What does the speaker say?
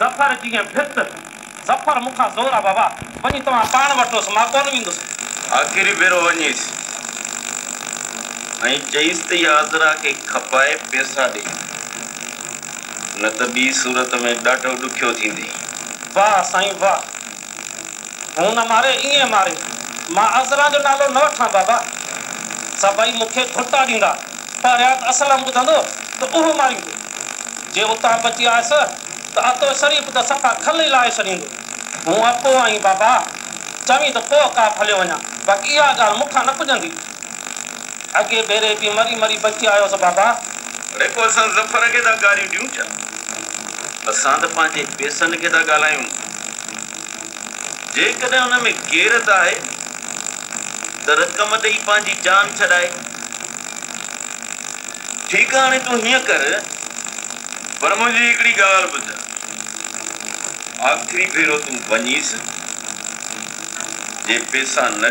ظفر جيئن ڀت. ظفر مون کان زور آ بابا. وڃي توهان پاڻ وٺوس، مان ڪونه ويندس. آخري ڀيرو وڃيس ۽ چئيس ته اها عذرا کي کپائي پئسا ڏي، نه ته ٻي صورت ۾ ڏاڍو ڏکيو ٿيندين. واهه سائين واهه. هون نه ماري ائين ماري. مان عذرا جو نالو نه وٺان بابا. سڀئي مون کي گهٽا ڏيندا. پهريان ته اسلم ٻڌندو ته اهو ماريندو. جي اتان بچي آيس ته عطو شريف ته صفا کل ئي لاهي ڇڏيندو. هون اپو آهين بابا. چوين ته ڪوهه قاف هليو وڃان. باقي اها ڳالهه مون کان نه پڄندي. اڳئين ڀيري به مري مري بچي آيوس بابا. اڙي پوء اسان ظفر کي ٿا گاريون ڏيون ڇا؟ اسان ته پنهنجي پئسن کي ٿا ڳالهايون. جيڪڏهن ان ۾ غيرت آهي ته رقم ڏئي پنهنجي جان ڇڏائي. ٺيڪ آ هاڻي تون هيئن ڪر. پر منهنجي هڪڙي ڳالهه ٻڌ. آخري ڀيرو تون وڃيس، جي پئسا نه.